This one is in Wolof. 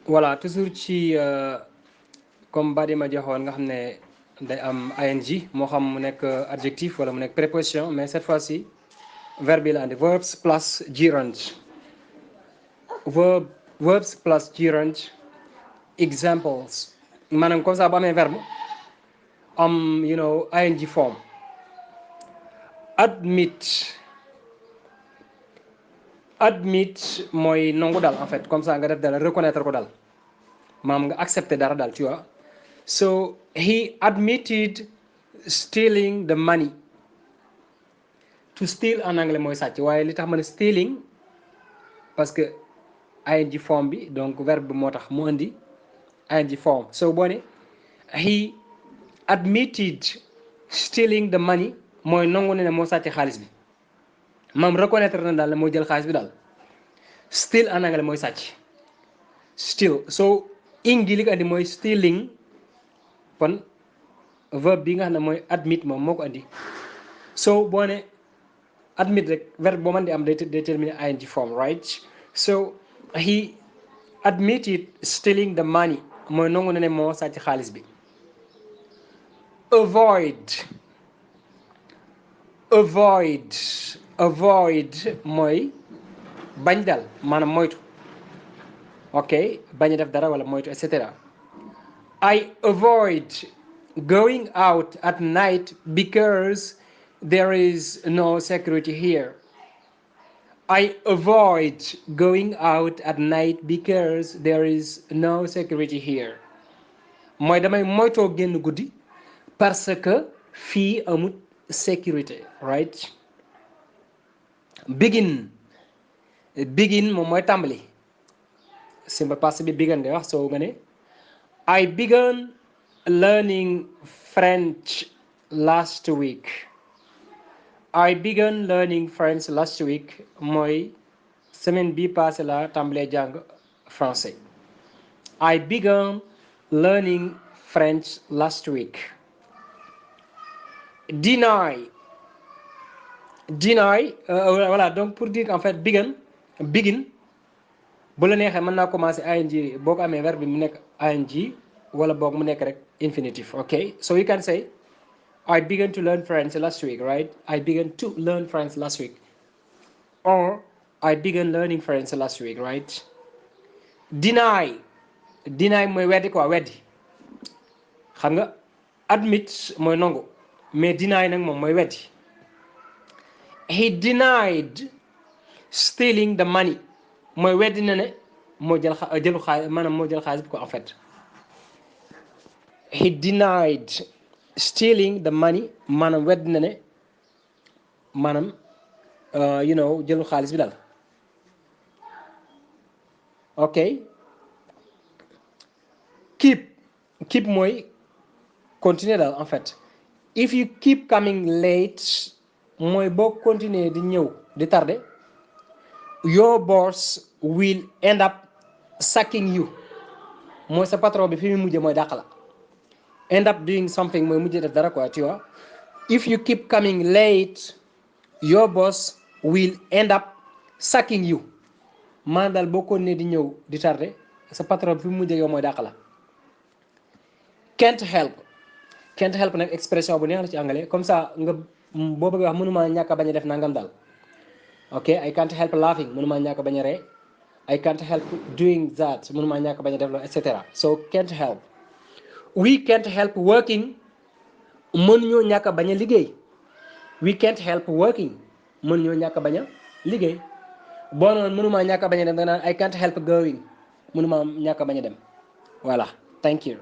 voilà toujours ci comme badi ma joxoon nga xam ne day am ing moo xam mu nekk adjectif wala mu nekk préposition, mais cette fois-ci verbe bi la andi verbs plus gerund. Verbs plus gerund. Examples maanaam comme ça bu amee verbe ing form. Admit mooy nangu daal en fait, comme ça nga def dara reconnaître ko daal maanaam nga accepter dara daal, tu vois. So he admitted stealing the money. To steal en anglais mooy sàcc, waaye li tax ma ne stealing parce que ing form bi, donc verbe bi moo tax mu indi ing form. So boo ne he admitted stealing the money mooy nangu ne moo sàcc xaalis bi, maam reconnaître na daal moo jël xaalis bi daal. Steal en anglais mooy sàcc, steal. So ing gi li ko andi mooy stealing, kon verbe bi nga xam ne mooy admit moom moo ko andi. So boo ne admit rek verbe boo mën di am day terminer ing form, right? So he admitted stealing the money mooy nangu na ne moo sàcc xaalis bi. Avoid mooy bañ dal, maanaam moytu. ok, bañ a def dara wala moytu, etc. I avoid going out at night because there is no security here. I avoid going out at night because there is no security here. mooy damay moytoo génn guddi parce que fii amut sécurité, right? Begin moom mooy tàmbali, simple past bi began ngay wax. soo nga ne I began learning French last week. I began learning French last week mooy semaine bi passé la tàmbalee jàng français. I began learning French last week. Deny voilà, donc pour dire en fait begin bu la neexee mën naa commencer ing boo ko amee verbe bi mu nekk ing wala boog mu nekk rek infinitif. ok, so you can say I began to learn French last week, right? I began to learn French last week, or I began learning French last week, right? Deny mooy weddi quoi, weddi. xam nga admit mooy nangu, mais deny nag moom mooy weddi. He denied stealing the money mooy weddi na ne moo jël xaalis, maanaam moo jël xaalis bi quoi en fait. He denied stealing the money maanaam weddi na ne maanaam jëlu xaalis bi daal. ok, keep mooy continuer daal en fait. If you keep coming late mooy boo continuer di ñëw di tardé, your boss will end up sacking you mooy sa patron bi fi mu mujjee mooy dàq la. End up doing something mooy mujjee def dara quoi, tu vois. If you keep coming late your boss will end up sacking you, maanaam daal boo continuer di ñëw di tardé sa patron bi fi mu mujjee yow mooy dàq la. Can't help nag expression bu neex la ci anglais, comme ça nga boo bëgg wax mënuma ñàkk a bañ a def nangam daal. ok, I can't help laughing mënuma ñàkk a bañ a ree. I can't help doing that mënuma ñàkk a bañ a def loolu, etc. so can't help. We can't help working mënuñoo ñàkk a bañ a liggéey. We can't help working mënuñoo ñàkk a bañ a liggéey. boo noonu mënuma ñàkk a bañ a dem da nga naan I can't help going mënuma ñàkk a bañ a dem. voilà, thank you.